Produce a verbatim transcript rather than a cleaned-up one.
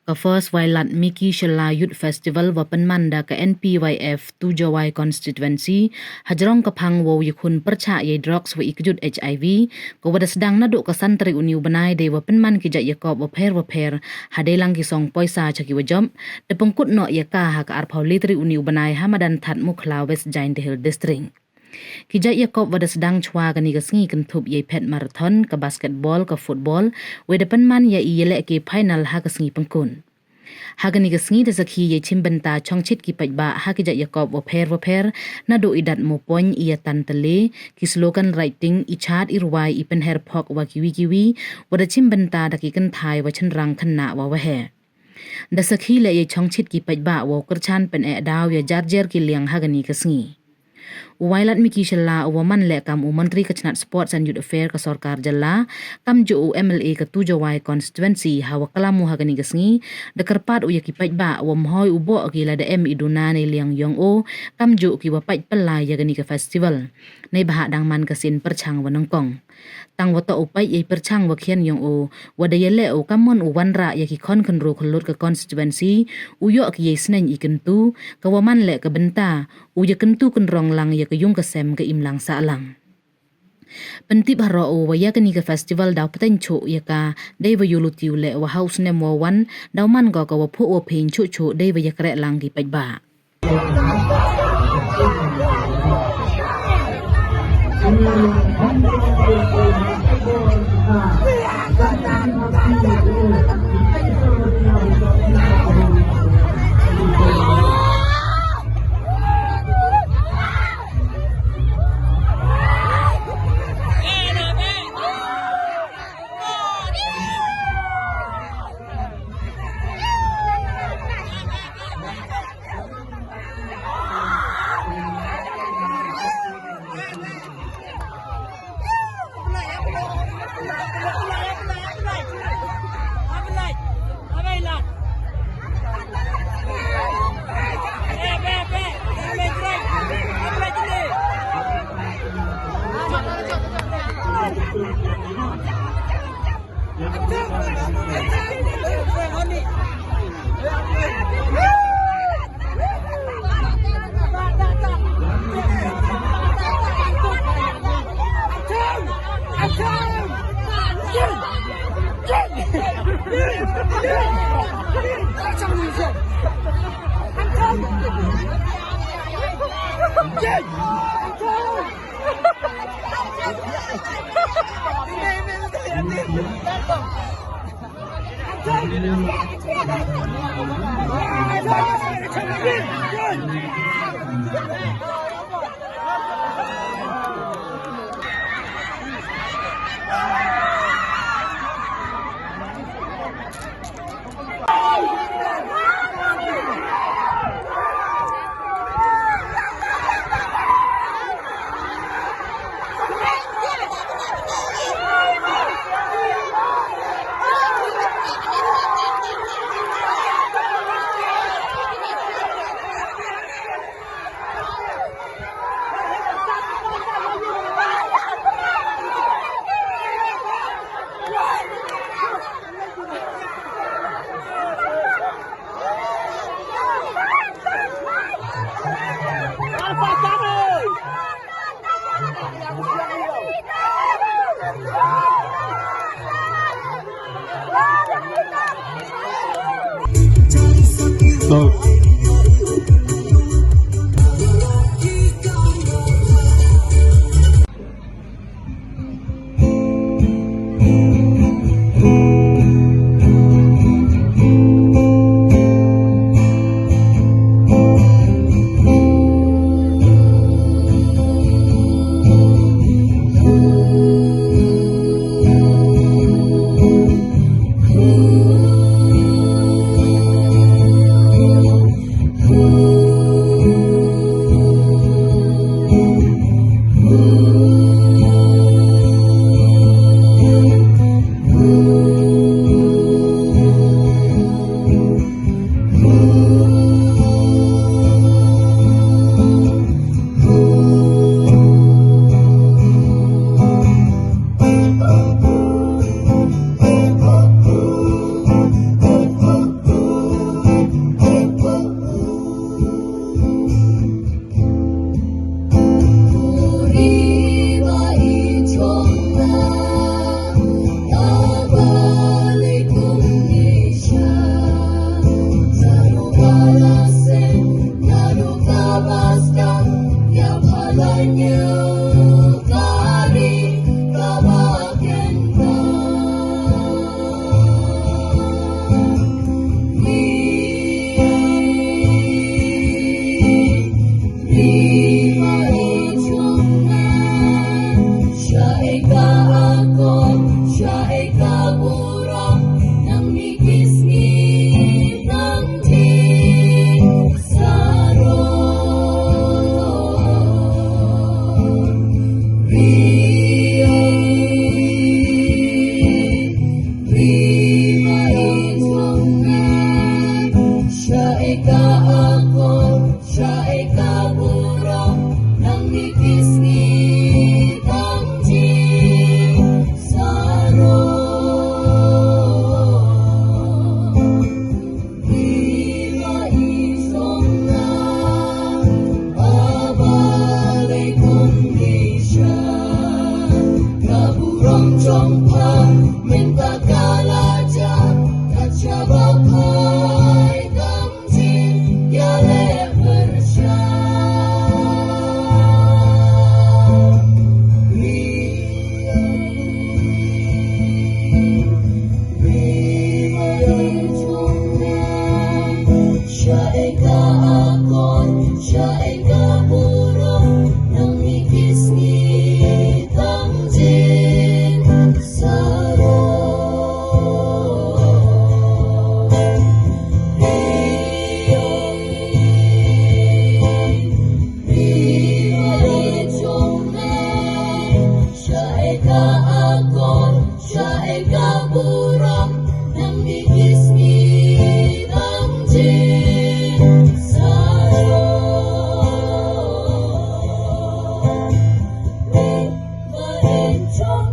Ka First Wailadmiki Shylla Youth Festival wa pynman da ka N P Y F Two Jowai Constituency, hajrong ka phang wow yakhun pyrchah yei drugs wa i kjut H I V, ka wa da sdang naduh ka san tarik uni u bnai dei wa pynman ki jait yakop wa pher wa pher, hadei lang ki song poisa cha ki wa jop, da pynkut noh ya ka ha ka arphaw le tarik uni u bnai ha madan Thadmukhlaw, West Jaintia Hills District. Ki jait yakop wa da sdang chwa kani ka sngi kynthup yei phet marathon, ka basketball, ka football, wei da pynman ya i yalehke final ha ka sngi pynkut. Ha kani ka sngi da sakhi yei chimbynta chongchit ki paidbah ha ki jait yakop wa pher wa pher, naduh i dat mopoin, i yatan tale, ki slogan writing, i chad i rwai, i pynher phok wa kiwi kiwi, wa da chimbynta da ki kynthai wa chynrang khynnah wa wahe. Da sakhi leh yei chongchit ki paidbah wow kyrchan pyneh daw ya jarjer ki liang ha kani ka sngi. U Wailadmiki Shylla u wa man leh kam u Montri ka chnat Sports and Youth Affair ka sorkar jylla, kamjooh u M L A ka Two Jowai Constituency, ha wa klam u ha kani ka sngi, da kyrpad u ya ki paidbah wa mhoi u boh ki lada em i duna nei liang yong o, kamjooh ki wa pait pynlai ya kani ka festival. Neibhah dang man ka sien pyrchang wa nyngkong. Tang wa toh u pait yei pyrchang wa khian yong o, wa da yaleh u kammon u wanrah ya ki khon khynroo khyllood ka constituency, u yoh ki yei sneng i kyntu, ka wa man leh ka bynta u ya kyntu kynrong lang ya ka yung ka sem ka imlang sahlang. Pyntip haroh u wa ya kani ka festival daw pteng chuh ya ka, dei wa yooluti u leh wa ha u snem wow wan, daw man ko ka wa phuh wa phein chuh chuh dei wa yakreh lang ki paidbah. Ka akor, sha eka burom, nang mi ki sngi tang jingsaroh. Wi ma i song na, a ba lei kum ni sha. Ka burom jong pha, mynta ka la jah, ka cha ba phai tang jingïaleh pyrshah. Wi, wi, wi, sha eka akor, sha eka burom, nang mi ki sngi tang jingsaroh. Sha eka akor, sha eka burom, nang mi ki sngi tang jingsaroh. Wi ma i song